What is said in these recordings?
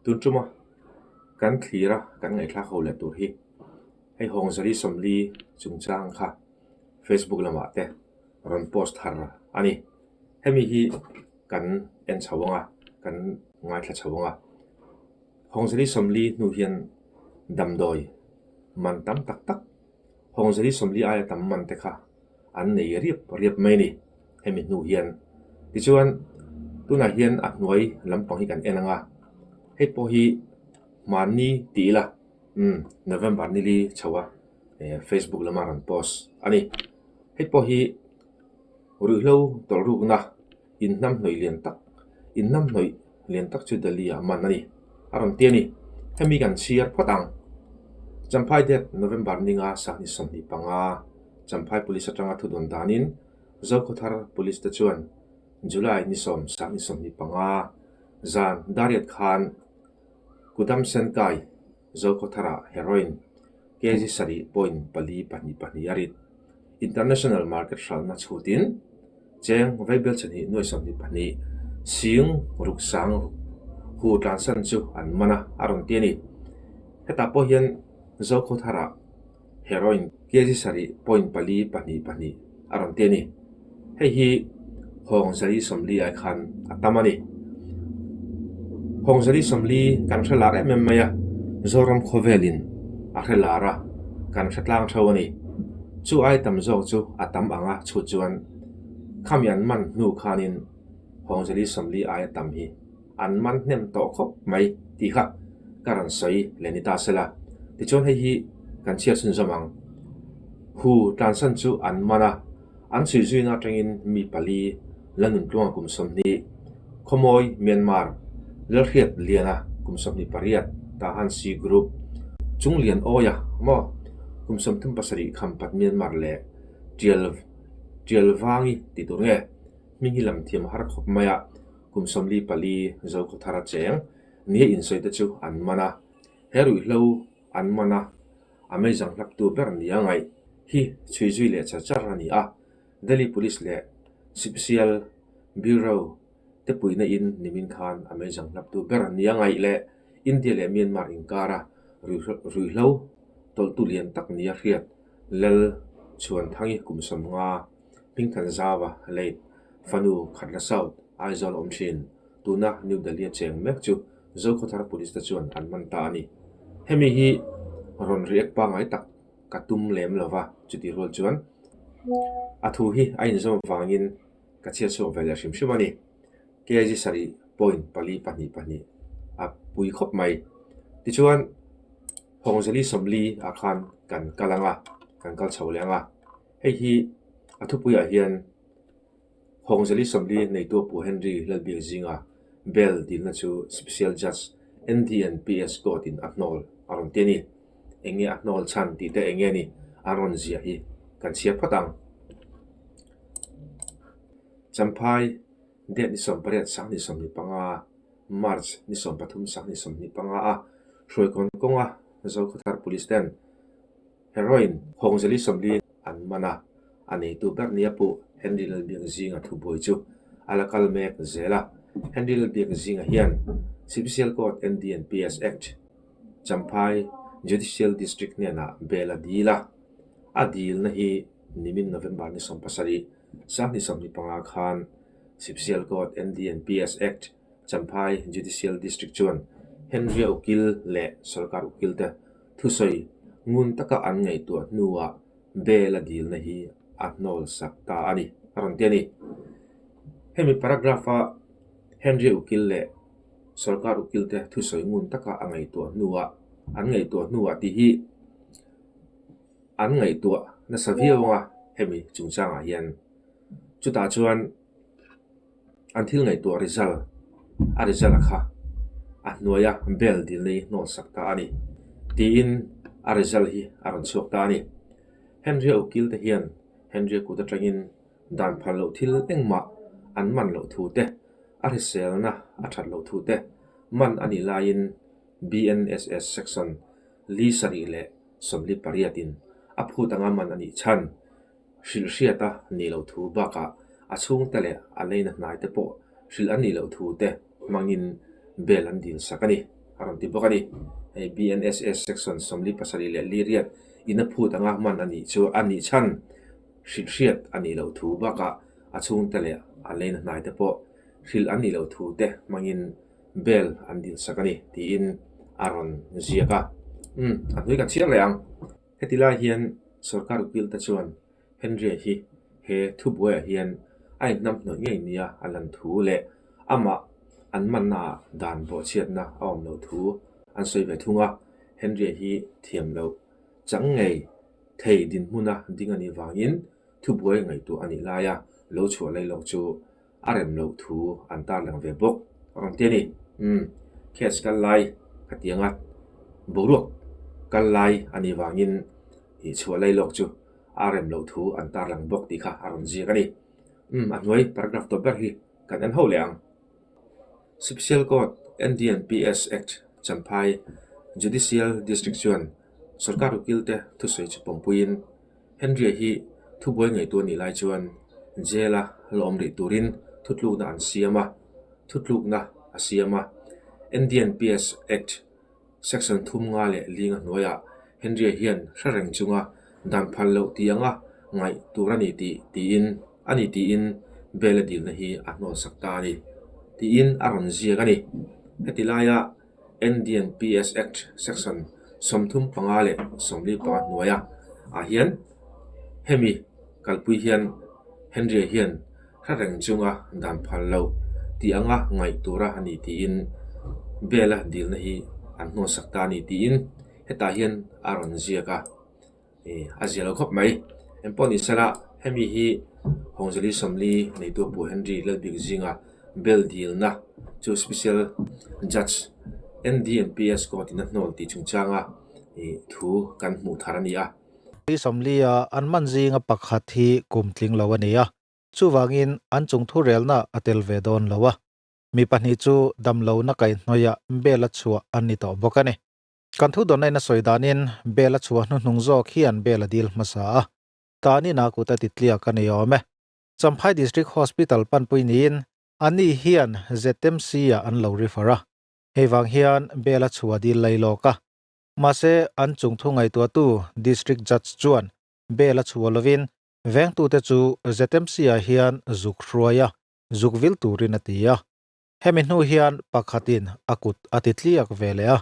Tun tuma kan thlir a kan ngaihthlak ho leh tur hi hei Hawngzali 40 chungchang kha Facebook lamah te rawn post thar a ni. Hemi hi kan en chho ang a, kan ngaithla chho ang a. Hawngzali 40 hnu hian damdawi man tam tak tak Hawngzali 40 aia tam man te kha an nei riap riap mai a ni hemi hnu hian. Tichuan tunah hian a hnuai lampang hi kan en ang a, hei pawh hi hmanni tih ila umm November nili chho a eh Facebook lama rawn post a ni. Hei pawh hi ruihhlo tawlh rukna inhnamhnawih lian tak inhnamhnawih lian tak chu Delhi ah man a ni a rawn ti a ni. Hemi kan chhiar phawt ang. Champhai date November ninga sahni 25 Champhai Police atanga thu dawn danin Zokhawthar Police te chuan July ni sawm sahni 25 zan Dariat khan Kudam Senkai Zokhawtharah heroin kg sarih point pali pahnih pahnih a rit. International market hralhna chhutin cheng vaibel chhahnih nuai 22 sing ruk sang ruk hu tlansan chu an man a, a rawn ti a ni. Hetah pawh hian Zokhawtharah heroin kg sarih point pali pahnih pahnih a rawn ti a ni. Hei hi Hawng zali 40 ai khan a tam a ni. Hawng zali 40 kan hre lar em em mai a, Zoram khawvelin a hre lar a, kan hre tlang theuh a ni. Chu ai tam zawk chu a tam ang a chhut chuan khami an man hnu khanin Hawng zali 40 aia tam hi an man hnem tawh khawp mai tih kha ka rawn sawi leh ni ta sela. Tichuan hei hi kan chhiat chhunzawm ang. Hu tlansan chu an man a, an chhui zuina atangin mi pali Lalnuntluanga kum 20, Khawmawi Myanmar Lalhriat Liana kum 28 Tahan C Group, Chunglian Awia maw kum 37 Khampat Myanmar leh Tial Tialvangi tih tur nge hming hi lam thiam a har khawp mai a. Kum 44 Zokhawthar a cheng nia insawi te chu an man a, he ruihhlo an man a, a meizang hlaptu ber nia ngaih hi chhui zui leh char char a ni a. Delhi Police leh Special Bureau te puihna in nimin khan a meizang hlaptu ber nia ngaih leh India leh Myanmar inkara ruihhlo tawlhtu lian tak nia hriat Lal Chhuanthangi kum 50 Hmingthan Zava late fanu Khatla South, Aizawl awm thin. Tuna New Delhi a cheng mek chu Zokhawthar Police te chuan an man ta a ni. Hemi hi rawn react pangngai tak ka tum lem lo va, chutih rual chuan a thu hi a inzawm avangin ka chhiat chhuak ve leh hrim hrim a ni. Kg sarih point pali pahnih pahnih a pui khawp mai. Tichuan Hawngzali 40 ah khan kan kal ang a, kan kal chho leh ang a. Hei hi a thupuiah hian Hawngzali 40 neitu Pu Henry Lalbiak zinga bail dilna chu Special Judge NDNPS Court in a hnawl a rawn ti a ni. Eng nge a hnawl chhan tih te eng nge ni an rawn ziah hi kan chhiar phawt ang. Champhai date ni 18 sangni 25 March ni 13 sangni 25 a Hruaikawn kawnga Zokhawthar Police ten Heroin Hawngzali 40 an man a, a neitu ber nia pawh Henry Lalbiak zinga thubuai chu a la kal mek zel a. Henry Lalbiak zinga hian Civil Court NDNPS Act Champhai Judicial District hnenah bail a dil a, a dilna hi nimin November ni 17, sangni 25 khan Civil Court NDNPS Act Champhai Judicial District chuan Henry-a ukil leh sorkar ukil te thusawi ngun taka an ngaihtuah hnuah bail a dilna hi a hnawl sak ta a ni, a rawn ti a ni. Hemi paragraph-a Henry-a ukil leh sorkar ukil te thusawi ngun taka a ngaihtuah hnuah an ngaihtuah hnuah tih hi an ngaihtuah nasa viau ang a hemi chungchangah hian. Chutah chuan an thil ngaihtuah result a result a kha a hnuaia bail dilna hi hnawl sak ta a ni tiin a result hi a rawn chhuak ta a ni. Henry-a ukil te hian Henry-a kut atangin dan phal loh thil engmah an man loh thu te, a hriselna a that loh thu te man a nih laiin BNSS section li sarih leh 48 in a phut anga man a nih chhan. Hrilhhriat a nih loh thu bakah a chhungte leh a leina hnai te pawh hrilh a nih loh thu te hmangin bail an dil sak a ni, a rawn ti bawk a ni. Hei BNSS Section 47 leh Liriat in a phut anga man a nih chu a nih chhan hrilhhriat a nih loh thu bakah a chhungte leh a leina hnaite pawh hrilh an nih loh thu te hmangin bail an dilsak a ni tiin a rawn ziak a. Umm, a hnui kan chhiar leh ang. Heti lai hian sorkar ukil te chuan Henry-a hi he thubuaiah hian a inhnamhnawih ngei nia a lan thu leh amah an mannaah dan bawhchhiatna a awm loh thu an sawi ve thung a. Henry-a hi thiam loh chang ngei thei dinhmuna ding a nih vangin thubuai ngaihtuah a nih laia lo chhuah lailawk chu a rem loh thu an tarlang ve bawk a rawn ti a ni. Umm, case kal lai ka ti ang a, boruak kal lai a nih vangin ih chhuah lailawk chu a rem loh thu an tarlang bawk tih kha a rawn ziak a ni. Umm, a hnuai paragraph tawp ber hi kan en ho leh ang. Special Court, NDNPS Act, Champhai Judicial District chuan sorkar ukilte thusawi chu pawmpuiin Henry-a hi thubuai ngaihtuah nih lai chuan jail-a la awm rih turin thutlukna an siam a, thutlukna a siam a. NDNPS Act Section thum nga leh linga hnuaiah Henry-a hian hre reng chunga dan phal loh tih anga ngaih tur a ni tih tiin a ni tiin bail-a dilna hi a hnawlsak ta a ni tiin a rawn ziak a ni. Heti laia NDNPS Act Section 35 leh 45 hnuaia ah hian hemi kalpui hian Henry-a hian hre reng chunga dan phal loh tih anga ngaih tura a ni tiin bail-a dilna hi an hnawlsak ta a ni tiin hetah hian a rawn ziak a. Ih a zia lo khawp mai. Engpawh ni sela hemi hi Hawngzali Sawmli neitu Pu Henry Lalbik zinga bail dilna chu Special Judge NDNPS Court in a hnawl tih chungchanga ih thu kan hmuh thar a ni a. Sawmli a an man zinga pakhat hi kum tling lo a ni a, chuvangin an chung thurelna a tel ve dawn lo a. Mi pahnih chu damlohna kaihhnawihah bail a chhuah an ni tawh bawk a ni. Kan thu dawnna sawi danin bel a chhuah hnuhnung zawk hian bel a dil hmasa a, tanin a kut a ti tliak a ni awm e. Champhai District Hospital panpui niin ani hian ZMC ah an lo refer a, hei vang hian bel a chhuah dil lai lawk a. Mahse, an chung thu ngaihtuahtu District Judge chuan bel a chhuah lovin vengtute chu ZMC ah hian zuk hruai a, zuk vil turin a ti a. Hemi hnu hian pakhatin a kut a ti tliak ve leh a.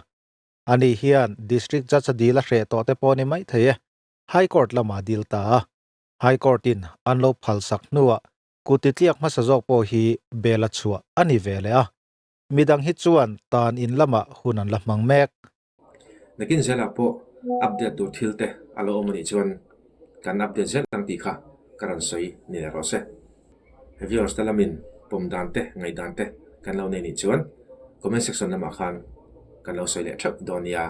Ani hian District Judge a dil a hreh tawh te pawh ni mai thei e. High Court lamah a dil ta a. High Court in an lo phalsak hnuah kut ti tliak hmasa zawk pawh hi bail a chhuah a ni ve leh a. Midang hi chuan tan in lamah hun an la hmang mek. Nakin zelah pawh update tur thil te a lo awm a nih chuan kan update zel ang tih kha ka rawn sawi ni leh rawh se. Viewers te lamin pawm dan te ngaih dan te kan lo nei nih chuan comment section lamah khan kan lo sawi leh theuh dawn nia.